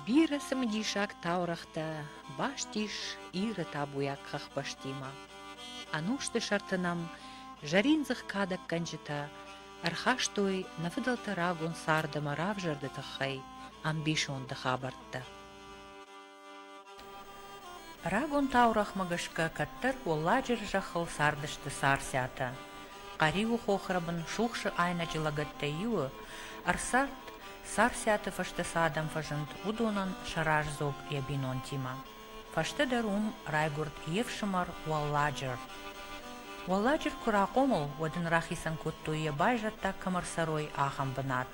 Бирӕ цымыдисаг таурӕгътӕ баст ис Иры табуйаг хӕхбӕстимӕ. Ӕнусты сӕрты нӕм зӕриндзых кадӕггӕнджытӕ ӕрхастой нӕ фыдӕлты рагон цард ӕмӕ равзӕрды тыххӕй ӕмбисонды хабӕрттӕ. Рагон таурӕгъмӕ гӕсгӕ кӕддӕр Уӕлладжыры зӕххыл цардысты Царциатӕ. Хъӕриуы хохрӕбын Сухсы айнӕджы лӕгӕттӕй иуы ӕрцард, Царциаты фӕстӕ цы адӕм фӕзынд, уыдонӕн сӕ раздзог йӕ бинонтимӕ. Фӕстӕдӕр уым райгуырд йе фсымӕр Уӕлладжыр. Уӕлладжыр куы рахъомыл, уӕд ын рахицӕн кодтой йӕ байзӕддаг кӕм ӕрцӕрой, ахӕм бынат.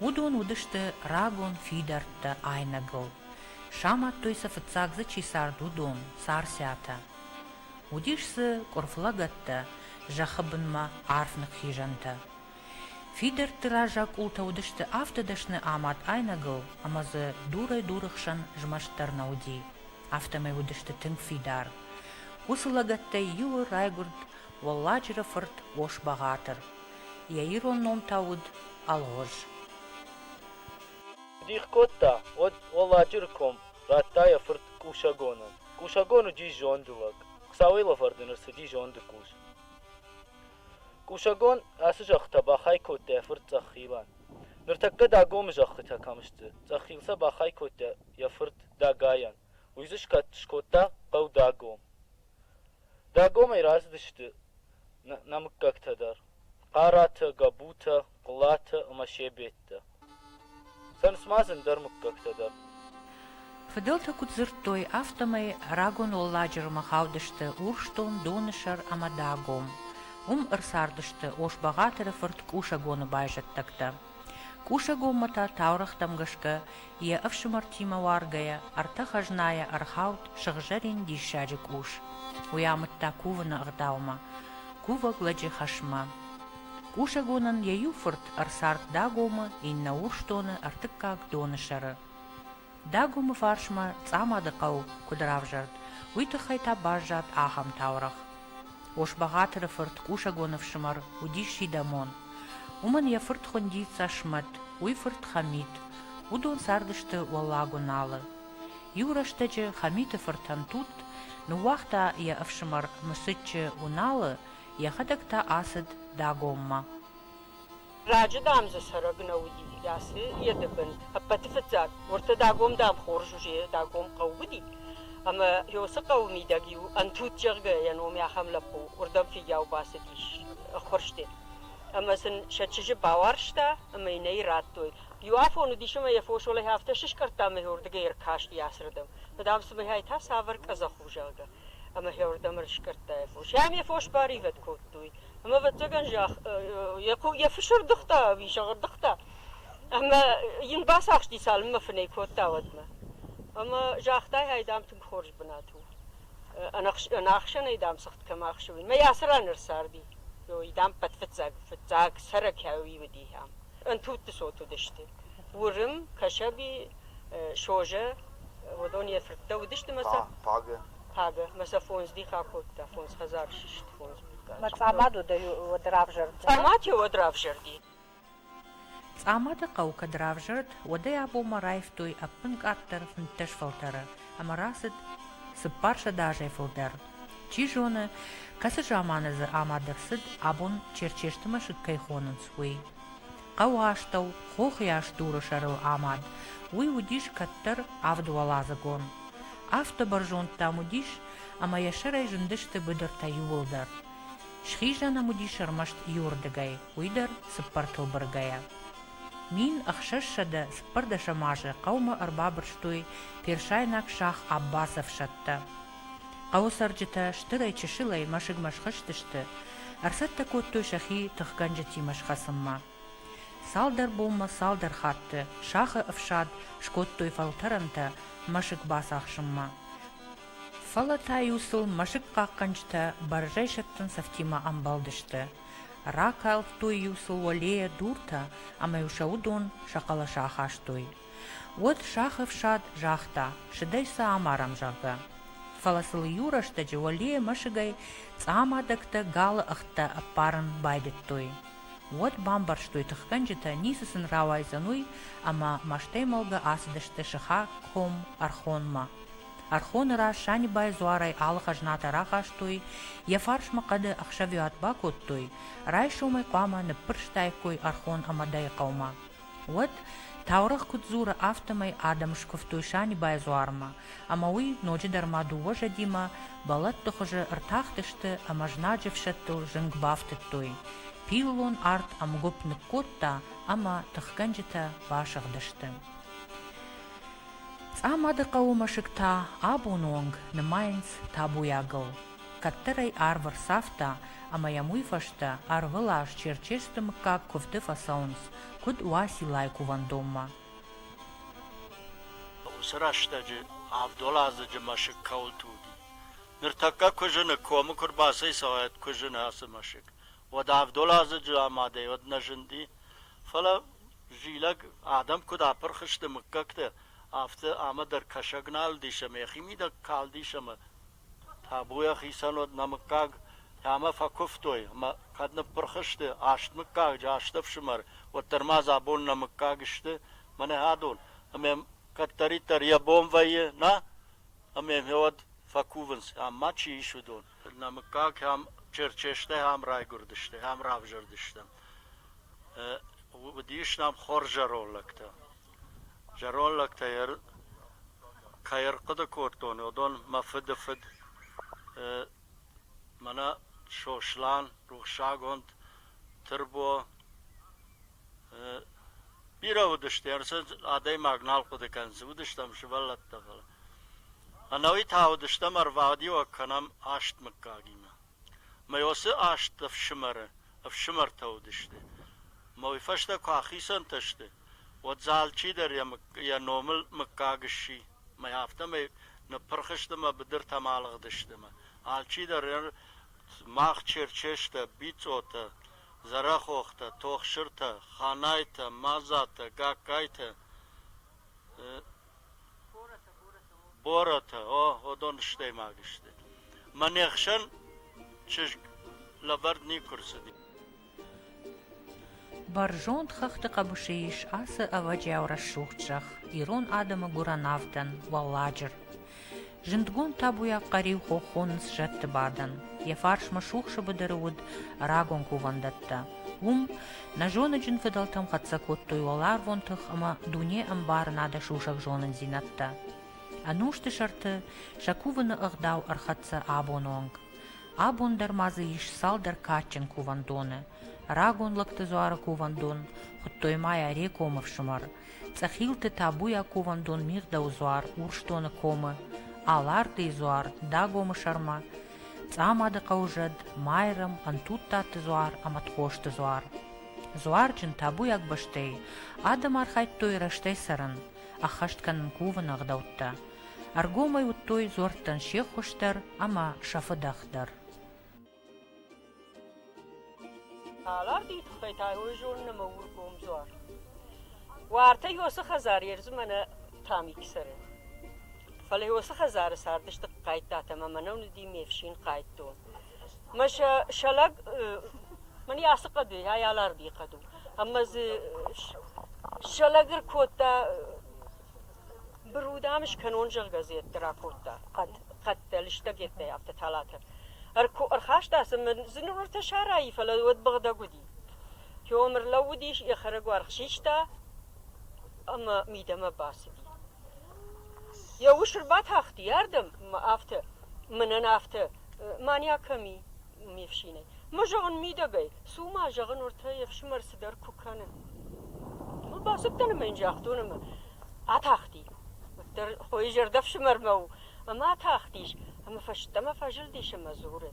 Уыдон уыдысты рагон фидӕрттӕ айнӕгыл. Самадтой сӕ фыццаг дзы чи цард, уыдон, Царциатӕ. Уыдис дзы къуырф лӕгӕттӕ, зӕххы бынмӕ арф ныххизӕнтӕ. Фидӕртты раззаг къултӕ уыдысты афтӕ дӕсны амад айнӕгыл, ӕмӕ дзы дурӕй дуры хсӕн змӕст дӕр нӕ уыди. Афтӕмӕй уыдысты тынг фидар. Уыцы лӕгӕттӕй иуы райгуырд Уӕлладжыры фырт Ос-Бӕгъатыр. Йӕ ирон ном та уыд Алгъуыз. Дих кодта, уӕд Уӕлладжыры ком радта йӕ фырт Къусӕгонӕн. Къусӕгон уыди зонды лӕг. Хуыцауӕй лӕвӕрд ын ӕрцыди зонды къус. Къусӕгон ацы зӕххытӕ бахай кодта йӕ фырт Цъӕхилӕн. Ныртӕккӕ Дагомы зӕххытӕ кӕм сты, Цъӕхил сӕ бахай кодта йӕ фырт Дагайӕн. Уый дзы скодта хъӕу Дагом. Дагомӕй рацыдысты нӕ мыггӕгтӕ дӕр: Хъаратӕ, Гӕбутӕ, Хъуылатӕ ӕмӕ Себеттӕ. Цӕрынц ма дзы ӕндӕр мыггӕгтӕ дӕр. Фыдӕлтӕ куыд дзырдтой, афтӕмӕй рагон Уӕлладжырмӕ хаудысты Урсдон, Донысӕр ӕмӕ Дагом. Уым ӕрцардысты Ос-Бӕгъатыры фырт Къусӕгоны байзӕддӕгтӕ. Къусӕгонмӕ та таурӕгътӕм гӕсгӕ йӕ ӕфсымӕртимӕ уаргӕйӕ ӕртӕ хӕзнайӕ ӕрхауд сыгъзӕрин диссаджы къус. Уый амыдта кувыны ӕгъдаумӕ, кувӕг лӕджы хӕсмӕ. Къусӕгонӕн йӕ иу фырт ӕрцард Дагомы, иннӕ Урсдоны, ӕртыккаг Донысӕры. Дагомы фарсмӕ Цъамады хъӕу куыд равзӕрд, уый тыххӕй та баззад ахӕм таурӕгъ. Ос-Бӕгъатыры фырт Къусӕгоны фсымӕр уыдис Сидӕмон. Уымӕн йӕ фырт хуынди Цӕсмӕт, уый фырт Хӕмит. Уыдон цардысты Уӕллаг Уыналы. Иу рӕстӕджы Хӕмиты фыртӕн тутт ныууагъта йӕ ӕфсымӕр Мысыччы Уыналы, йӕхӕдӕг та ацыд Дагоммӕ. Раджы, дам, дзы цӕрӕг нӕ уыди, ацы йеды бын. Ӕппӕты фыццаг, уӕртӕ Дагом, дам, хорз уже Дагом хъӕу уыди. Ӕмӕ уыцы хъӕуы мидӕг иу ӕнтут, зӕгъгӕ, йӕ ном ахӕм лӕппу уырдӕм фыййау бацыдис ӕххуырсты. Ӕмӕ сын сӕ чызджы бауарзта ӕмӕ йын ӕй радтой. Иу афон уыдис ӕмӕ йӕ фос уӕлӕ афтӕ сыскъӕрдта ӕмӕ уырдыгӕй ӕркасти ацырдӕм. Дам, цымӕ та цавӕр къӕдзӕх у, зӕгъгӕ. Ӕмӕ уырдӕм ӕрыскъӕрдта йӕ фос. Ӕм йӕ фос баривӕд кодтой. Ӕмӕ, ӕвӕццӕгӕн, йӕ фыс ӕрдыгъта ӕви сӕгъ ӕрдыгъта. Ӕмӕ йын бацахсти, цалынмӕ фынӕй кодта, уӕдмӕ. Ӕмӕ загъта, ай, дам, тынг хорз бынат у. Ӕнӕхсӕнӕй, дам, цыхт кӕм ахсы, уый. Мӕ ацы ран ӕрцарди. Ой, дам, ппӕт фыццаг, фыццаг цӕрӕг уый уыди ам. Ӕнтудты цот уыдысты. Уырым, Кӕсӕби, Созӕ, уыдон йӕ фырттӕ уыдысты мӕ сӕ Пагӕ. Пагӕ. Мӕ сӕ фондз дих акодта, фондз хӕдзары систы, фондз мыггаджы. Мӕ Цъамад уӕд равзӕрд? Цъамад уӕд равзӕрди. Цъамады хъӕу кӕд равзӕрд, уӕдӕй абонмӕ раивтой ӕппынкъаддӕр 15 фӕлтӕры ӕмӕ рацыд 400 азӕй фылдӕр. Чи зоны, кӕцы заманы дзы амад ӕрцыд, абон Черчесты мӕсыг кӕй хонынц, уый. Хъӕуы астӕу хохыйас дуры сӕрыл амад, уый уыдис кӕддӕр авдуӕладзыгон. Афтӕ бӕрзонд дам уыдис, ӕмӕ йӕ сӕрӕй зындысты быдыртӕ иууылдӕр. Схизӕн ӕм уыдис ӕрмӕст иуырдыгӕй, уый дӕр цыппӕртыл быргӕйӕ. 1614 азы хъӕумӕ ӕрбабырстой персайнаг сах Аббасы ӕфсӕдтӕ. Хъӕуы цӕрджытӕ стырӕй-чысылӕй мӕсыгмӕ схызтысты, ӕрцӕттӕ кодтой сӕхи тыхгӕнджытимӕ схӕцынмӕ. Цалдӕр бонмӕ цалдӕр хатты сахы ӕфсад скодтой фӕлтӕрӕнтӕ мӕсыг бацахсынмӕ. Фӕлӕ та-иу сыл мӕсыг хъахъхъӕнджытӕ бӕрзӕйсӕттӕн цӕфтимӕ ӕмбӕлдысты. Ракалдтой-иу сыл уӕлейӕ дуртӕ ӕмӕ-иу сӕ уыдон сӕ хъӕлӕсы ахастой. Уӕд сах ӕфсад загъта, сыдӕй сӕ амарӕм, зӕгъгӕ. Фӕлӕ сыл иу рӕстӕджы уӕлейӕ мӕсыгӕй цъамадӕгтӕ галы ӕгъдтӕ ӕппарын байдыдтой. Уӕд бамбӕрстой тыхгӕнджытӕ, ницы сын рауайдзӕн уый, ӕмӕ мӕстӕймӕлгӕ ацыдысты сыхаг ком Ӕрхонмӕ. Ӕрхоны раз Санибайы дзуарӕй алы хӕзнатӕ рахастой, йӕ фарсмӕ хъӕды ӕхсӕвиуат бакодтой, райсомӕй хъуамӕ ныббырстаиккой Ӕрхон ӕмӕ Дӕйыхъӕумӕ. Уӕд, таурӕгъ куыд дзуры, афтӕмӕй адӕм скуывтой Санибайы дзуармӕ, ӕмӕ уый ноджыдӕр ма дыууӕ зӕдимӕ бӕлӕтты хуызы ӕртахтысты ӕмӕ знаджы ӕфсӕдтыл зынг бафтыдтой. Пиллон арт ӕмгуыпп ныккодта ӕмӕ тыхгӕнджытӕ басыгъдысты. Цъамады хъӕуы мӕсыг та абоны онг нымайынц табуйагыл. Кӕддӕр ӕй арв ӕрцавта, ӕмӕ йӕм уый фӕстӕ ӕрвылаз Черчесты мыггаг куывды фӕцӕуынц, куыд Уациллайы кувӕндонмӕ. Уыцы рӕстӕджы авдуӕладзыджы мӕсыг кӕуылты уыди. Ныртӕккӕ куы зыны, комы куы рбацӕйцӕуа, куы зыны ацы мӕсыг, уӕд авдуӕладзыджы амадӕй уӕд нӕ зынди, фӕлӕ зилӕг адӕм куыд апырх сты мыггӕгтӕ, афтӕ ӕмӕ дӕр кӕсӕг нал уыдис ӕмӕ йӕхимидӕг калдис ӕмӕ табуйӕ хицӕн уӕд нӕ мыггаг ӕмӕ фӕкуывтой ӕмӕ кӕд ныппырх сты аст мыггаджы, аст ӕфсымӕр, уӕддӕр ма дзы абон нӕ мыггаг сты, мӕнӕ адон. Ӕмӕ кӕддӕриддӕр йӕ бон вӕййы, нӕ? Ӕмӕ уӕд фӕкувынц, ам ма чи ис, уыдон. Нӕ мыггаг ам Черчестӕй ам райгуырдысты, ам равзӕрдыстӕм. Уыдис нӕм хорз зӕронд лӕгтӕ. Зӕронд лӕгтӕ кӕй ӕрхъуыды кодтон, уыдон мӕ фыды фыд, мӕнӕ Сослан, рухсагонд, Тырбо, бирӕ уыдысты, ӕрцыд адӕймаг нал хъуыды кӕндзӕн, уыдыстӕм сывӕллӕттӕ, фӕлӕ. Ӕнӕуи та уыдыстӕм ӕрвадиуӕг кӕнӕм аст мыггагимӕ. Мӕ уыцы аст ӕфсымӕры ӕфсымӕртӕ уыдысты. Мӕ уый фӕстӕ куы ахицӕнтӕ сты, уӕд дзы алчидӕр йӕ номыл мыггаг сси. Мӕ афтӕмӕй ныппырх сты мӕ быдыртӕм алыгъдысты. Мӕ алчидӕр мах Черчестӕ, Бицъотӕ, Дзӕрӕхохтӕ, Тохсыртӕ, Ханайтӕ, Мадзатӕ, Гагкайтӕ, Боротӕ, о, уыдон стӕймаг сты. Мӕ не хсӕн чызг лӕвӕрд никуы рцыди. Бӕрзонд хӕхты хъӕбысы ис ацы ӕвӕджиау рӕсугъд зӕхх, ирон адӕмы гуырӕн авдӕн, Уӕлладжыр. Зындгонд табуйаг Хъӕриу хох хонынц зӕдты бадӕн. Йӕ фарсмӕ Сухсы быдыры уыд рагон кувӕндӕттӕ. Уым нӕ зоныджын фыдӕлтӕм хӕццӕ кодтой уӕларвон тых ӕмӕ дуне ӕмбарынады сусӕг зонындзинӕдтӕ. Ӕнусты сӕрты сӕ кувыны ӕгъдау ӕрхӕццӕ абоны онг. Абон дӕр ма дзы ис цалдӕр кадджын кувӕндоны. Рагон лӕгты дзуары кувӕндон хуыдтой ма йӕ Рекомы фсымӕр, Цъӕхилты табуйаг кувӕндон Мигъдӕуы дзуар Урсдоны комы, Алардыйы дзуар Дагомы сӕрмӕ, Цъамады хъӕуы зӕд Майрӕм, Ӕнтудтаты дзуар ӕмӕ Тхосты дзуар. Дзуарджын табуйаг бӕстӕй адӕм архайдтой рӕстӕй цӕрын, ӕххӕст кӕнын кувыны ӕгъдӕуттӕ. Ӕргомӕй уыдтой дзуӕрттӕн се ххуыс дӕр ӕмӕ сӕ фыдӕх дӕр. Алардыйы тыххӕй та уый зонын ӕмӕ у ргом дзуар. Уартӕ Йосы хӕдзар ердзы мӕнӕ Тамик цӕры. Фӕлӕ Йосы хӕдзары цардысты хъайттатӕ ӕмӕ мӕнӕн уыди ме фсин хъайттон. Мӕ сӕ, сӕ лӕг, мӕн ацы хъӕд у, ай Алардыйы хъӕд у. Ӕмӕ дзы сӕ лӕг ӕркодта Быру, дам, скӕнон, зӕгъгӕ, дзы йедты ракодта. Хъӕд, хъӕдтӕ, лыстӕг йедтӕй афтӕ талатӕ. Ӕрхаста сын, дзы ныр сарайы, фӕлӕ уӕд быгъдӕг уыди. Кём ӕрлӕууыдис, йӕ хӕрӕгуаргъ систа ӕмӕ мидӕмӕ бацыди. Йӕ ус ӕрбатахти ардӕм, ӕмӕ афтӕ, мӕнӕн афтӕ, Маня кӕм и? ме фсинӕй. Мӕ зӕгъын мидӕгӕй, цу ма, зӕгъын, уӕртӕ йе фсымӕр цыдӕр куы кӕны. Бацыдтӕн ӕмӕ йын загътон ӕмӕ атахти. Уӕддӕр хойы зӕрдӕ ӕфсымӕрмӕ у. Ӕмӕ атахтис, ӕмӕ фӕстӕмӕ фӕзылдис ӕмӕ дзуры: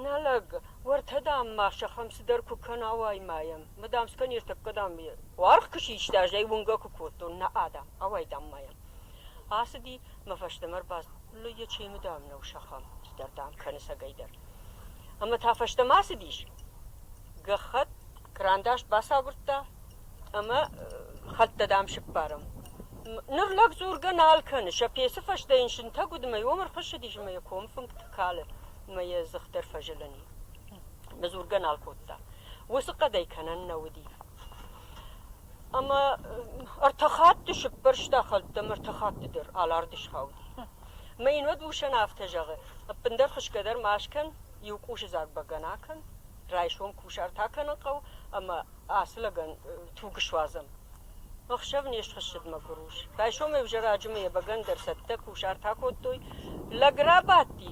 Нӕ лӕг, уӕртӕ, дам, ма сӕхӕм цыдӕр куы кӕна, ауай ма йӕм. Мӕ, дам, скӕн ӕртӕккӕ, дам, уаргъ куы систа, ӕз ӕй уынгӕ куы кодтон, нӕ, дам, ауай, дам, ма йӕм. Ацыди, мӕ фӕстӕмӕ ӕрбацыд. Йӕ чемы, дам, нӕу сӕхӕм, цыдӕр, дам, кӕны цӕгӕйдӕр. Ӕмӕ та фӕстӕмӕ ацыдис. Гӕххӕтт, кърандас бацагуырдта ӕмӕ хӕлттӕ, дам, сыппарӕм. Ныр лӕг дзургӕ нал кӕны, сӕ пецы фӕстӕ йын сынтӕг уыд ӕмӕ уым ӕрхуыссыдис ӕмӕ йӕ ком фынг калы ӕмӕ йӕ дзых дӕр фӕзылын и. Ӕмӕ дзургӕ нал кодта. Уыцы хъӕдӕй кӕнӕн нӕ уыди. Ӕмӕ ӕртӕ хатты сыппӕрста хӕлттӕм, ӕртӕ хатты дӕр Аларды схауди. Мӕ йын уӕд усӕн афтӕ зӕгъы, ӕппындӕр хуысгӕ дӕр ма скӕн, иу къусы дзаг бӕгӕны акӕн, райсом кусарт акӕнын хъӕуы ӕмӕ ацы лӕгӕн туг суадзӕм. Ӕхсӕв не схуыссыд мӕгуыр ус. Райсомӕй ӕвзӕраджы мӕ йӕ бӕгӕны дӕр цӕттӕ кусарт акодтой. Лӕг рабадти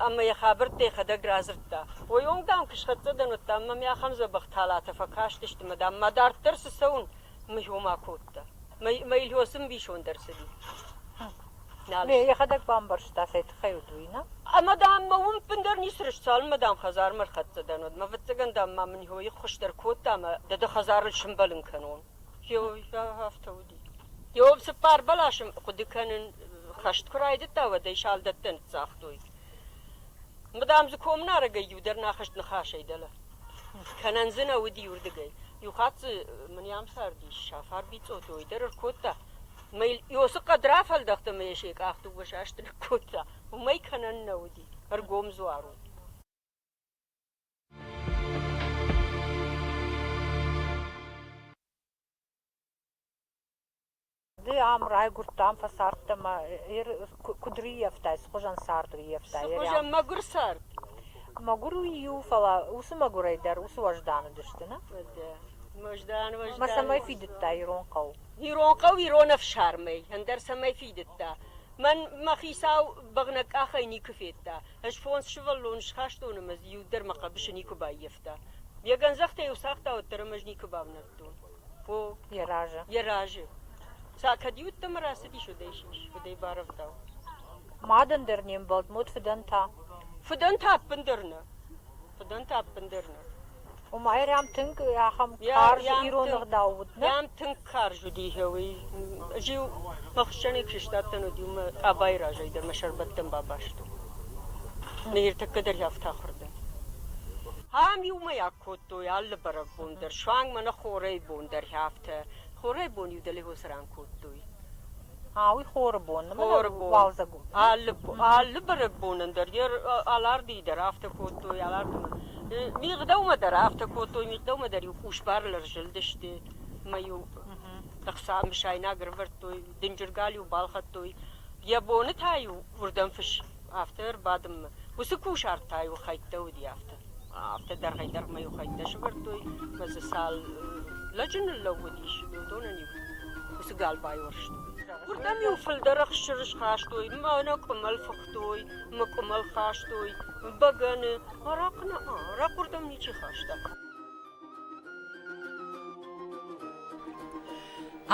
ӕмӕ йӕ хабӕрттӕ йӕхӕдӕг радзырдта. Уый онг, дам, куы схӕццӕ дӕн, уӕд, дам, мӕм ахӕм дзӕбӕх талатӕ фӕкастысты мӕ, дам, ма дарддӕр цы цӕуын, мыхьо кодта. Мӕ Ильосы мбисонд ӕрцыди. Нал. Йӕхӕдӕг бамбӕрста, цӕй тыххӕй уыд уый, нӕ? Ӕмӕ, дам, мӕ уым ӕппындӕр ницы рыст, цалынмӕ, дам, хӕдзармӕ ӕрхӕццӕ дӕн, уӕдмӕ, ӕвӕццӕгӕн, дам, ма мын хойы ххуыс дӕр кодта ӕмӕ дӕ дӕ хӕдзарыл сымбӕлын кӕнон. Афтӕ уыди. Иов цыппар бӕласы хъуыды кӕнын хӕст куы райдыдта, уӕд ӕй салдӕттӕ ныццагътой. Дам дзы комнарӕгӕй иу дӕр нӕ ахызт ныхасӕй дӕлӕ. Кӕнӕн дзы нӕ уыди уырдыгӕй. Иу хатт дзы мын ам цардис Сафар Бицъоты, уый дӕр ӕркодта. Мӕ Иосы хъӕд рафӕлдӕхт ӕмӕ йӕ се къах дыууӕ састы ныккодта. Уымӕй кӕнӕн нӕ уыди. Ӕргом дзуар у. Ды ам райгуырдтӕ, ам фӕцардтӕ ӕмӕ куыд рыййӕфтай, цы хуызӕн цард рыййӕфтай? Цы хуызӕн мӕгуыр цард? Мӕгуыр у иу, фӕлӕ уыцы мӕгуырӕй дӕр уыцы уӕздан уыдысты, нӕ? Уӕздан, уӕздан. Мӕ цӕмӕй фидыдта ирон хъӕу? Ирон хъӕу ирон ӕфсармӕй, ӕндӕр цӕмӕй фидыдта. Мӕн мӕ хицау бӕгънӕг къахӕй никуы федта. Ӕз фондз сывӕллоны схастон ӕмӕ дзы иу дӕр мӕ хъӕбысы никуы баййӕфта. Йӕ гӕндзӕхтӕ-иу цагъта, уӕддӕр ӕм ӕз никуы бавнӕлдтон. О, Йӕ разы. Йӕ разы. Ца кӕд иуттӕмӕ рацыдис, уӕдӕй сис, уӕдӕй барӕвдау. Мадӕн дӕр не мбӕлд, мод фыдӕн та? Фыдӕн та ӕппындӕр нӕ. Фыдӕн та ӕппындӕр нӕ. Ома йӕм тынг ахӕм карз ирон ӕгъдау уыд, нӕ? Йӕм тынг карз уыди, уый. Ӕз-иу мӕ хуыссӕнӕй куы сыстадтӕн, уӕд-иу мӕ къабайы разӕй дӕр мӕ сӕрбӕттӕн бабастон. Ныртӕккӕ дӕр афтӕ ахуыр дӕн. Ам иумӕйаг кодтой алы бӕрӕгбон дӕр, суанг мӕнӕ хорӕй бон дӕр афтӕ. Хорӕй бон-иу дӕлӕ ран кодтой. А, уый хоры бон, хоры бон. Уалдзӕг у. Алы, алы бӕрӕгбонӕн дӕр, йӕ Алардыйы дӕр афтӕ кодтой, Алардымӕ. Мигъдӕумӕ дӕр афтӕ кодтой, мигъдӕумӕ дӕр-иу къусбарыл ӕрзылдысты, ӕмӕ-иу ӕхца мысайнаг ӕрывӕрдтой, дынджыр гал-иу балхӕдтой. Йӕ боны та-иу уырдӕм фыс афтӕ ӕрбадынмӕ. Уыцы кусарт та-иу хӕйттӕ уыди афтӕ. Афтӕ дӕргъӕй-дӕргъмӕ-иу хӕйттӕ сӕвӕрдтой, ӕмӕ дзы цал лӕджы ныллӕууыдис, уыдонӕн-иу уыцы гал байуӕрстой. Уырдӕм-иу фылдӕр ӕхсыр схастой, мӕнӕ къуымӕл фыхтой, мӕ къуымӕл хастой, бӕгӕны. Арахъ нӕ, арахъ уырдӕм ничи хаста.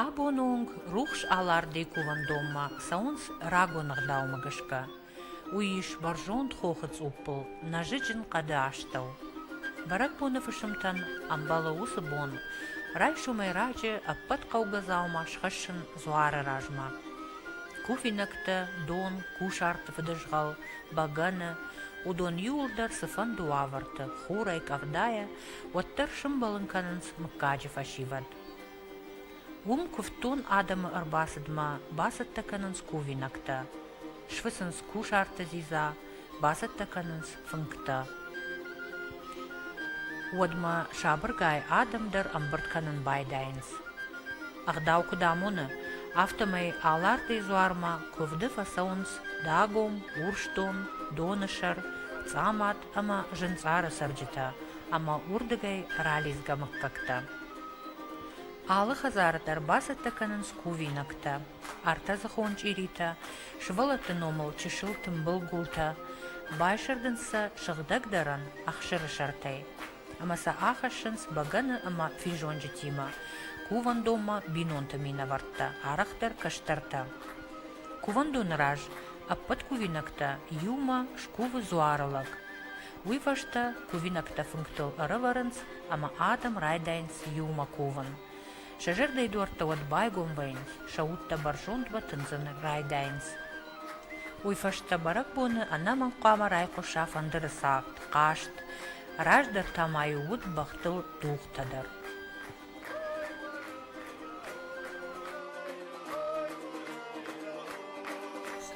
Абоны онг рухс Алардыйы кувӕндонмӕ цӕуынц рагон ӕгъдаумӕ гӕсгӕ. Уый ис бӕрзонд хохы цъуппыл нӕзыджын хъӕды астӕу. Бӕрӕгбоны фысымтӕн ӕмбӕлы уыцы бон райсомӕй раджы ӕппӕт хъӕугӕ дзаума схӕссын дзуары размӕ. Кувинӕгтӕ, дон, кусарты фыдызгъӕл, бӕгӕны, уыдон иууылдӕр цыфӕнды уавӕрты, хурӕй, къӕвдайӕ, уӕддӕр сымбӕлын кӕнынц мыггаджы фӕсивӕд. Уым куывддон адӕмы ӕрбацыдмӕ бацӕттӕ кӕнынц кувинӕгтӕ, сфыцынц кусарты дзидза, бацӕттӕ кӕнынц фынгтӕ. Уӕдмӕ сабыргай адӕм дӕр ӕмбырд кӕнын байдайынц. Ӕгъдау куыд амоны, афтӕмӕй Алардыйы дзуармӕ куывды фӕцӕуынц Дагом, Урсдон, Донысӕр, Цъамад ӕмӕ Зынцъары цӕрджытӕ ӕмӕ уырдыгӕй ралидзгӕ мыггӕгтӕ. Алы хӕдзары дӕр бацӕттӕ кӕнынц кувинӕгтӕ, ӕртӕдзыхон чъиритӕ, сывӕллӕтты номыл чысыл тымбыл гуылтӕ, байсӕрдынц сӕ сыгъдӕгдӕрӕн ӕхсыры сӕртӕй ӕмӕ сӕ ахӕссынц бӕгӕны ӕмӕ физонджытимӕ кувӕндонмӕ бинонты минӕвӕрттӕ, арӕхдӕр кӕстӕртӕ. Кувӕндоны раз ӕппӕт кувинӕгтӕ иумӕ скувы дзуары лӕг. Уый фӕстӕ кувинӕгтӕ фынгтыл ӕрӕвӕрынц ӕмӕ адӕм райдайынц иумӕ кувын. Сӕ зӕрдӕйы дуӕрттӕ уӕд байгом вӕййынц, сӕ удтӕ бӕрзондмӕ тындзын райдайынц. Уый фӕстӕ бӕрӕгбоны ӕнӕмӕнг хъуамӕ райхъуыса фӕндыры цагъд, хъазт, раздӕр та ма-иу уыд бӕхтыл дугътӕ дӕр.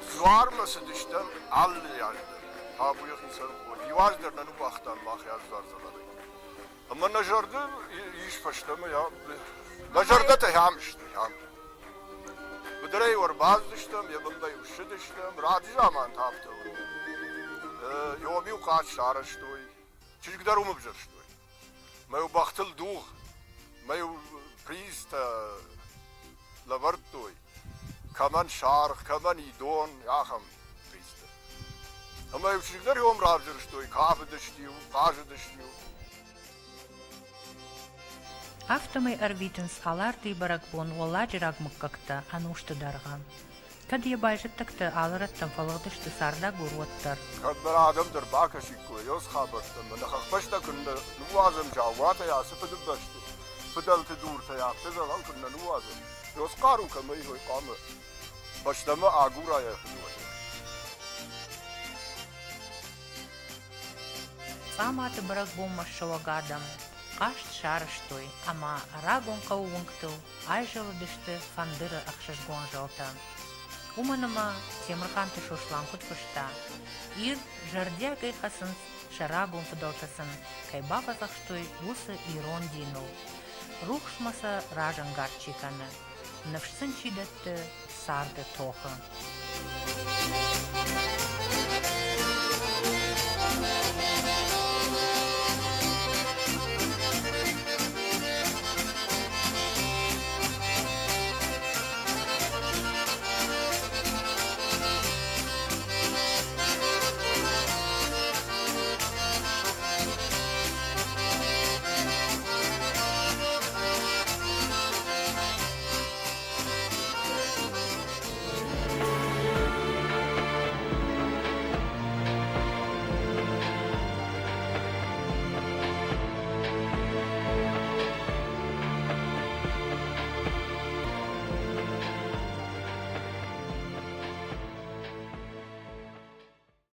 Дзуармӕ цыдыстӕм алы аз дӕр. Табу йӕхицӕн хъуыд. Иу аз дӕр нӕ ныууагътам мах аз дзуар дзӕгъӕлӕй. Ӕмӕ нӕ зӕрды ис фӕстӕмӕ, нӕ зӕрдӕтӕ хӕм сты, хӕм. Быдырӕй ӕрбацыдыстӕм, йӕ бынмӕ-иу ссыдыстӕм, раджы заманты афтӕ уыд. Иом-иу хъазт сарӕзтой, чызг дӕр уым ӕвзӕрстой. Мӕ-иу бӕхтыл дугъ, мӕ-иу призтӕ лӕвӕрдтой, кӕмӕн саргъ, кӕмӕн идон, ахӕм призтӕ. Ӕмӕ-иу чызг дӕр иом равзӕрстой, кафыдысты-иу, хъазыдысты-иу. Афтӕмӕй ӕрвитынц Алардыйы бӕрӕгбон уӕлладжыраг мыггӕгтӕ ӕнусты дӕргъы. Кӕд йӕ байзӕддӕгтӕ алы рӕттӕм фӕлыгъдысты цардагур, уӕддӕр. Кӕд нӕ адӕм дӕр бакӕсиккой уыцы хабӕрттӕм, нӕ хӕхбӕстӕ куыннӕ ныууадзӕм заууатӕй ацы фыдыбӕсты фыдӕлты дуртӕй, афтӕ зӕгъӕн куыннӕ ныууадзӕм. Уыцы хъару кӕмӕй ис, уый хъуамӕ фӕстӕмӕ агура йӕ фыдуӕзӕг. Цъаматы бӕрӕгбонмӕ ссӕуӕг адӕм хъазт сарӕзтой ӕмӕ рагон хъӕуы уынгтыл айзӕлыдысты фӕндыры ӕхсызгон зӕлтӕ. Уымӕн ӕмӕ Темырхъанты Сослан куыд фыста, Ир зӕрдиагӕй хӕцынц сӕ рагон фыдӕлтӕ сын кӕй бафӕдзӕхстой, уыцы ирон диныл. Рухсмӕ сӕ разӕнгард чи кӕны, ныфс сын чи дӕтты царды тохы.